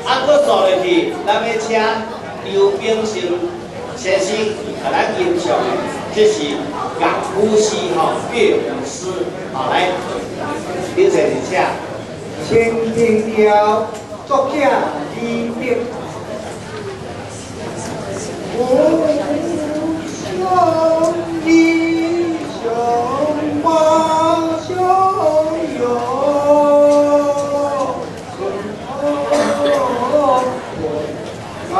啊，閣紲落去，咱欲請劉炳成先生共咱吟唱的，這是樂府詩吼，樂府詩，好來，劉先生請。蜻蜓調，作者李白。無上理想馬相擁，春風發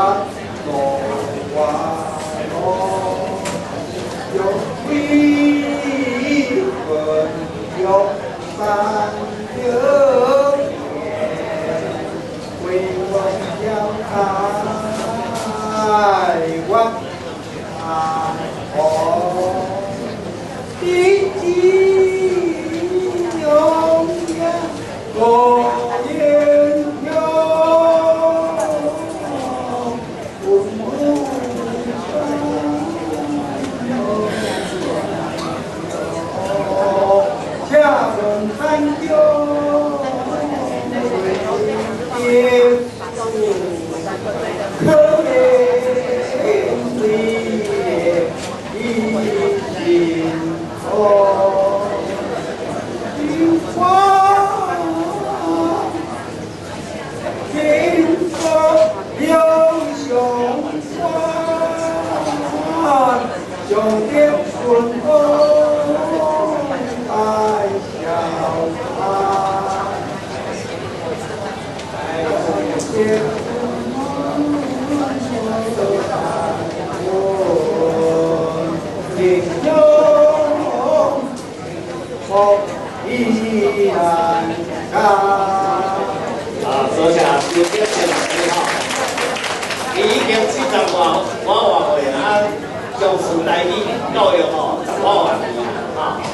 落花落，玉飛雲玉山流為我了台灣紅，一枝永遠過煙飄，文武山，請問漢中為可憐一心痛，花天國有雄關，上點春風愛笑顏，愛見。英雄福意難改。啊，多謝劉炳成老師吼，伊已經70外外歲啊，從事台語教育吼十外年啊，吼。